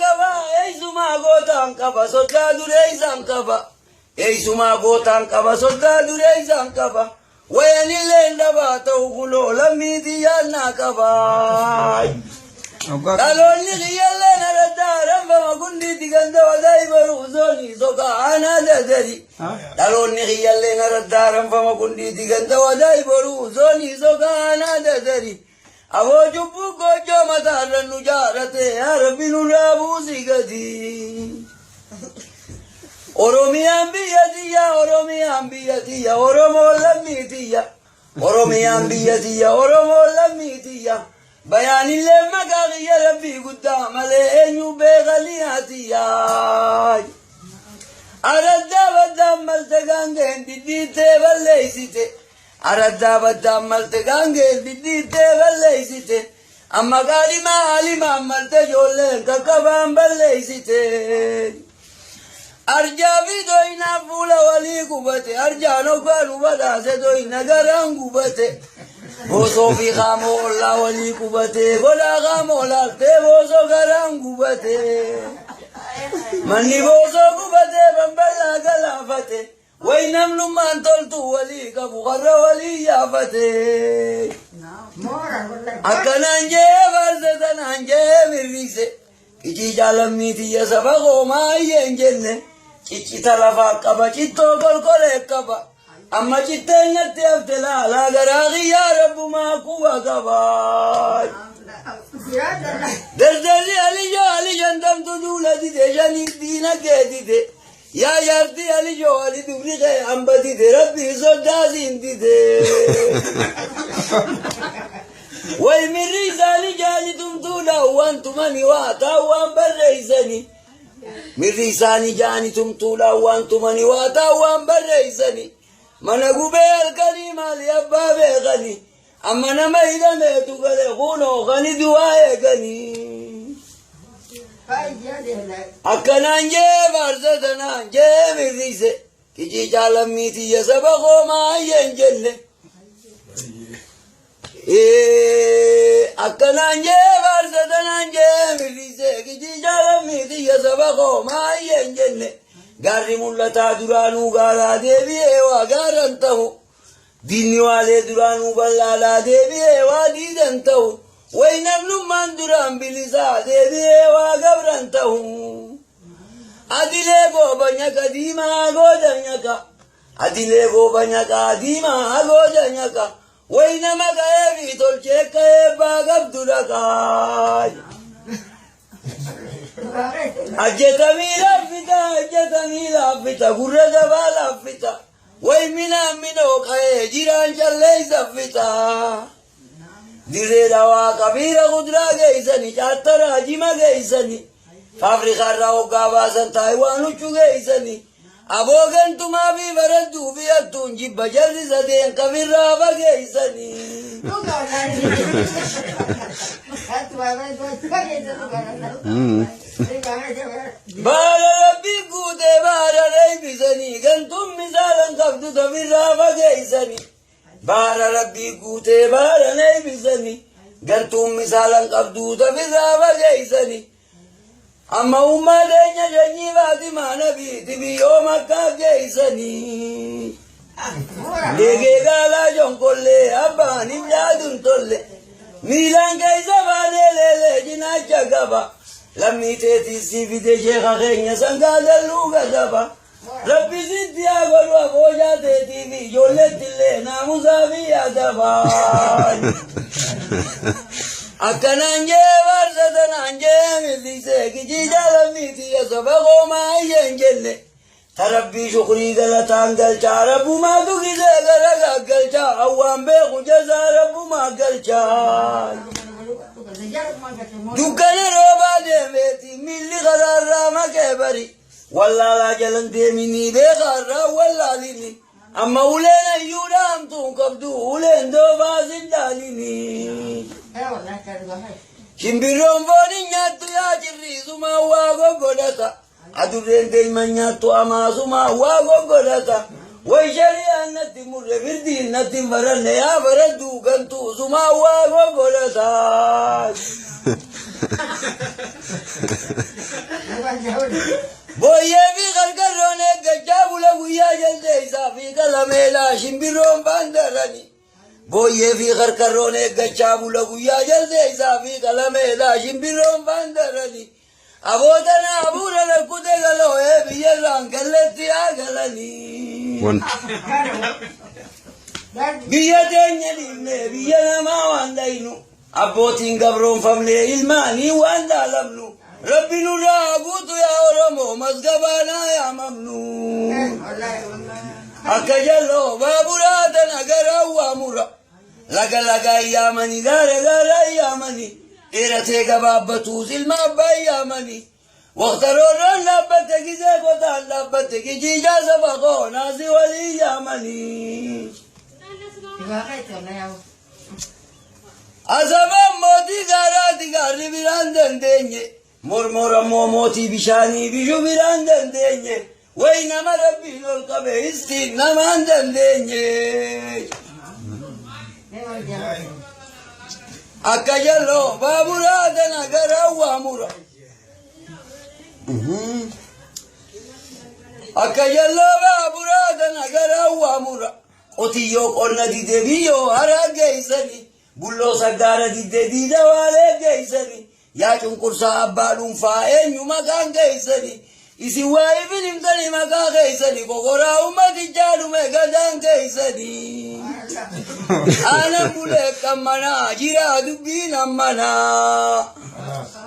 qaba, eessumaa gootaan qaba, soddaa dureessaan qaba. Eessumaa gootaan qaba, soddaa dureessaan qaba. Wayanillee dhabaa ta'u kunoo lammii xiyyaannaa qaba. Dhaloonni kiyyallee naraddaa ranfama gundiitti ganda wadaa baruu zoonii sokaa aanaa dadari. Dhaloonni kiyyallee naraddaa ranfama gundiitti ganda wadaa baruu zoonii sokaa aanaa dadari. Aboo cubbuu gochoo mataarra nu jaarate yaa Rabbi nurraa buusii gadi. Oromiyaan biyya tiyya, Oromiyaan biyya tiyya, Oromoon lammii tiyya. Oromiyaan biyya tiyya, Oromoon lammii tiyya. Bayaanillee maqaa kiyya Rabbii guddaa malee eenyu beekanii haatiyya. Araddaa baddaan malte gaangeen dhidhiittee balleessite. Araddaa baddaan malte gaangeen dhidhiittee balleessite. Amma qaalimaa alimaan malte ijoolleen qaqqabaan balleessite. Arjaa fi doyinaa fuula walii gubate. Arjaan hoggaan badhaase doyina garaan gubate. Boosoo fi qaamoo ollaa walii qubate. Godhaa qaamoo laaltee boosoo garaan gubate. Manni boosoo gubate bambalaa galaafate. Way namnummaan toltu walii qabu warra walii yaafate. Akkanaan jee faarsa tanaan jee mirriise. Icii jaalammii tiyya saba koomaa hin jenne. Ciccita lafaa qaba cittoo kolkolee qaba. Amma citteen natti hafte laalaa garaa kiyyaa rabbumaa quba qaba. Daldalli aliyyoo aliyyan damtu duula dide shaniif diina kee dide. Yaa jaartii aliyyoo ali dubri kee hamba dide rabbii soddaa siin dide. Way mirri isaanii jaali tumtuudha waan tumani waa ta'u waan barreessani. Mirri isaanii jaani tumtuudha waan tumani waa ta'u waan barreessani. Mana gubee halkanii maali abbaa beekani. Amma nama hidhameetu gale kunoo kani du'aa eeganii. Akkanaan jee faarsa tanaan jee mirriise. Kicii jaalammii tiyya saba koomaa hin jenne. Akkanaan jee faarsa tanaan jee mirriise. Kicii jaalammii tiyya saba koomaa hin jenne. Gaarri mul'ataa duraanuu gaaraa deebi'ee waa gaaran ta'u. Diinni waalee duraanuu bal'aadhaa deebi'ee waa diidan ta'u. Way namnummaan duraan bilisaa deebi'ee waa gabran ta'u. Adilee gooba nyaqa diimaa gooda nyaqa. Adilee gooba nyaqa diimaa gooda nyaqa. Way nama ga'ee fi tolchee ka'ee baa qabdu dhaqaa. Ajjatamii laaffita, ajjatamii laaffita, gurra dabaa laaffita. Way minaan minoo ka'ee jiraan callee saffita. Dirree dhawaa qabiira kuduraa geessani, caattaraa jima geessani. Faafrikaarraa hoggaa baasan Taayiwaan huccuu geessani. Aboo gantumaa fi baradduu fi hattuun jibba jarri sadeen kafirraa fageessani. Baala rabbii guutee baala reebisanii gantuun misaalan qabdu tafirraa fageessani. Baala rabbii guutee baala reebisanii gantuun misaalan qabdu tafirraa fageessani. Amma ummaa teenya sanyii Faatimaa nabiiti biyyoo makkaa geessanii. Eegee gaalaa jonkollee abbaan hin yaadun tolle. Miilaan keessa baanee leelee cinaacha qaba. Lammii teetii si fide sheeka keenya sangaa dalluu gadaba. Rabbi sitti haa godhu aboojaa teetii fi ijoolleetti illee naamusaa fi adaba. Akkanaan jee faarsa tanaan jee millisee kijii jaalammiiti ya saba koomaa hin jenne. Tarabbii shukrii galataan galchaa rabbumaatu gisee gara gaggalchaa hawwaan beeku jazaa rabbumaa galchaa. Dukkana roobaa deemeeti miilli karaarraa maqee bari. Wallaalaa jalan deeminii beekaarraa wallaalini. Amma uleen hayyuudha hamtuun qabdu uleen doofaa sin dhaalini. Shimbirroon foon hin nyaattu yaa cirriisumaa waa goggodhata. Adurreen deeman nyaattu amaasumaa waa goggodhata. Way shari'aan natti murre firdiin natti hin baranne yaa baraduu gantuu sumaa waa goggodhata. Booyyee fi qarqarroon eeggachaa bula guyyaa jaldeessaa fi qalameelaa shimbirroon baandarani. Booyyee fi qarqarroon eeggachaa bula guyyaa jaldeessaa fi qalameelaa shimbirroon baandarani. Abootana abuura lakkute galoo'ee biyyarraan kallattii haa galanii. Wanti. Biyya teenya dhiifne biyya namaa waan dhaynu. Abbootiin gabroonfamne ilmaanii waan dhaalamnu. Rabbi nurraa guutu yaa Oromoo masgabaanaa yaamamnu. Akka jaloo baaburaa tana garaa waamura. Laga lagaa yaamanii gaara gaara yaamanii. Dheeratee gabaabbatuus ilma abbaa yaamanii. Waqtaroorraan dhaabbatte gisee qotaan dhaabbatte kijiijaa saba koo naasii walii yaamanii. Asabaan mootii gaaraati gaarri biraan dandeenye. Mormora immoo mootii bishaanii bishu biraan dandeenye. Wayi nama rabbiin ol qabe istiin namaan dandeenye. Akka jaloo baaburaa tana garaa waamura. Akka jaloo baaburaa tana garaa waamura. Qotiyyoo qonna didee biyyoo haraa geessanii. Bulloo saggaara didee diida waalee geessanii. Yaa cunqursaa abbaa dhuunfaa eenyu maqaan geessanii. Isin waa'ee filimtanii maqaa geessanii. Kokoraa uummatichaa dhume gadaan geessanii. Aanan bulee qammanaa jira dubbiin ammanaa.